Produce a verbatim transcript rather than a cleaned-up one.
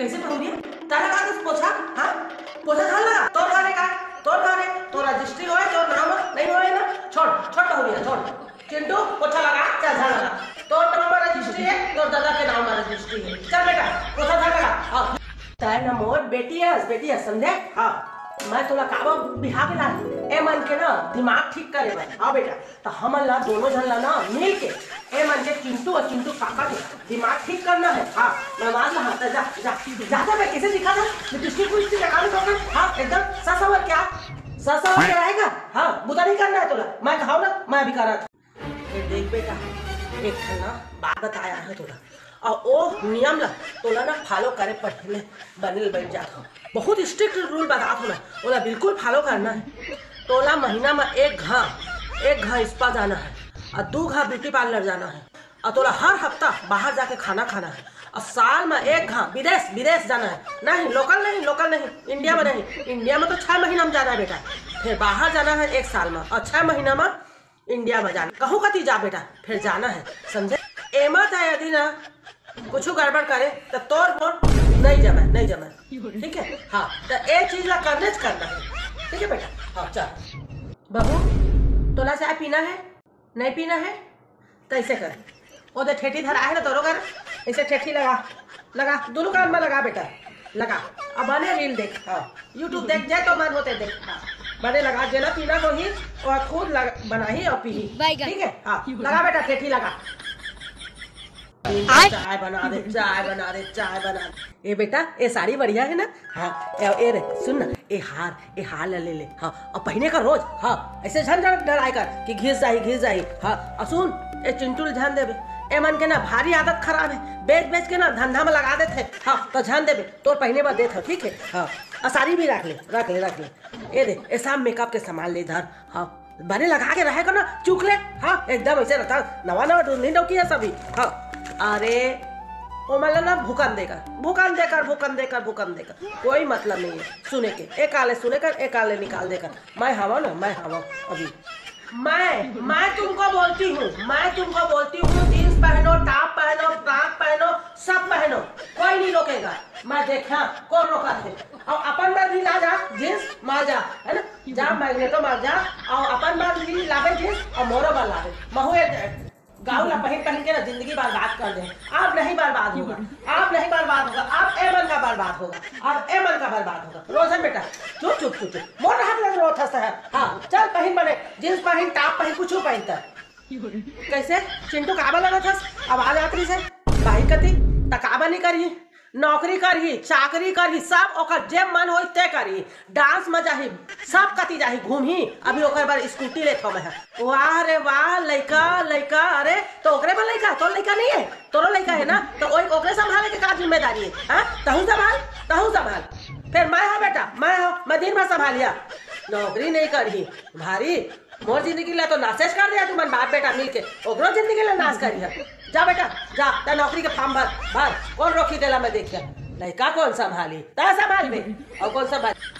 कैसे बहुरिया? तारा का कुछ पोछा? हाँ, पोछा झाड़ लगा। तोर घर हे का? तोर घर हे, तोर रजिस्ट्री होय, तोर नाम नहीं होय ना? छोड़, छोड़ बहुरिया, छोड़। चिंटू, पोछा लगा, चल झाड़ लगा। तोर नाम में रजिस्ट्री हे, तोर दादा के नाम में रजिस्ट्री हे। चल बेटा, पोछा झाड़ लगा। हाँ। तैं ना मोर बेटी हस, बेटी हस, समझे? हाँ। मैं तोला काबर बिहा के लाय हँव? ए मन के ना दिमाग ठीक करे बर। हाँ बेटा, त हमन ला दोनों झन ला ना मिल के ए मन के चिंटू अउ चिंटू काका के दिमाग ठीक करना हे। हाँ, मैं मान ला, हाँ, त जा, जा, जा, जा, मैं कैसे दिखा था? लिपस्टिक विपस्टिक लगा ले तो कर, हाँ, एकदम सस अउ क्या? सस अउ क्या रहेगा? हाँ, बुता नहीं करना हे तोला, मैं कहाव ना, मैं अभी करा था। ये देख बेटा, एक ठन ना बात बताय हँव तोला, अउ ओ नियम ला तोला ना फॉलो करे पड़ही, ले बने ले बइठ जात हँव। बहुत स्ट्रिक्ट रूल बतात हँव ना, ओला बिल्कुल फॉलो करना हे। तोला महीना म एक घांव, एक घांव स्पा जाना हे, अउ दू घांव ब्यूटी पार्लर जाना हे, अउ तोला हर हफ्ता बाहर जाके खाना खाना हे, अउ साल म एक घांव विदेश, विदेश जाना हे। नहीं, लोकल नहीं, लोकल नहीं, इंडिया म नहीं। इंडिया म तो छह महीना म जाना हे बेटा, फिर बाहर जाना हे एक साल म, अउ छह महीना म इंडिया म जाना। कहूँ कती जा बेटा, फिर जाना हे, समझे? एमा त यदि ना कुछ गड़बड़ करे त तोर मोर नहीं जमे, नहीं जमे। ठीक है, हाँ, त ए चीज ला करने च करना हे। ठीक है बेटा, हाँ, चल। बाबू, तोला चाय पीना हे? नहीं पीना हे? त ऐसे कर, ओ दे ठेठी धरा हे ना तोरो घर, ऐसे ठेठी लगा, लगा, दोनों कान में लगा बेटा, लगा। अब बने रील देख, हाँ, YouTube देख, जे तो मन होते देख, हाँ, बने लगा, जेला पीना होही, वो खुद लग-, बनाही अउ पीही। ठीक है, हाँ, लगा बेटा, ठेठी लगा। चाय बना दे, चाय बना दे, चाय बना दे। ए बेटा, ए साड़ी बढ़िया हे ना? हाँ, ए, ए रे, सुन ना, ए हार, ए हार ला ले ले। हाँ, अउ पहिने कर रोज। हाँ, ऐसे झन झन डराय कर कि घिस जाही, घिस जाही। हाँ, अउ सुन, ए चिंटू ल झन देबे, ए मन के ना भारी आदत खराब हे, बेच बेच के ना धंधा म लगा देथे। हाँ, त झन देबे, तोर पहिने बर देथँव, ठीक हे? हाँ, अउ साड़ी भी रख ले, रख ले, रख ले। ए दे, ए सब मेकअप के सामान ले धर। हाँ, बने लगा के रहे कर ना, चॉकलेट। हाँ, एकदम ऐसे रहता, नवा नवा ढूंढी डौकी हे सभी। हाँ, अरे, ओमन ला ना भुकन दे कर, भुकन दे कर, भुकन दे कर, भुकन दे कर, कोई मतलब नहीं हे सुने के। ए कान ले सुने कर, ए कान ले निकाल दे कर। मैं हवँव ना, मैं हवँव अभी। मैं, मैं तुमको बोलती हूँ, मैं तुमको बोलती हूँ, जींस पहनो, टॉप पहनो, फ्रॉक पहनो, सब पहनो, कोई नहीं रोकेगा। मैं देखा, कोन रोकत हे? अउ अपन बर भी ला जा, जींस मार जा, है ना? जा, मैग्नेटो मार जा, अउ अपन बर भी लाबे जींस, अउ मोरो बर लाबे। महू एक गाँव ला पहिन पहिन के ना जिंदगी बर्बाद कर दे। अब नहीं बर्बाद होगा, अब नहीं बर्बाद होगा, अब ए मन का बर्बाद होगा, अब ए मन का बर्बाद होगा। रोशन बेटा, चुप, चुप, चुप, चुप। मोर हाथ लग रोत हस, हाँ, चल पहिन बने, जींस पहिन, टॉप पहिन, कुछ पहिन त। कैसे? चिंटू काबर लगत हस? आवाज आत रहिस हे बाहिर कती, त काबर नहीं करही? नौकरी करही, चाकरी करही, सब ओकर जे मन होही ते करही। डांस म जाही, सब कती जाही, घूमही। अभी ओकर बर स्कूटी लेत हँव मैं ह। वाह रे वाह, लइका, लइका, अरे, त ओकरे बर लइका, तोर लइका नहीं हे? तोरो लइका हे ना, त ओई, ओकरे संभाले के का जिम्मेदारी हे? हाँ, तहूँ संभाल, तहूँ संभाल। फिर मैं हँव बेटा, मैं हँव, मैं दिन भर संभालिहा। नौकरी नहीं करही, भारी मोर जिंदगी ला तो नासेच कर दिया तुमन बाप बेटा मिल के, ओकरो जिंदगी ला नास कर दिया। जा बेटा, जा, तैं नौकरी के फॉर्म भर, भर, कोन रोकही तेला मैं देखिहा। लइका कोन संभालही? तैं संभालबे, अउ कोन संभालही?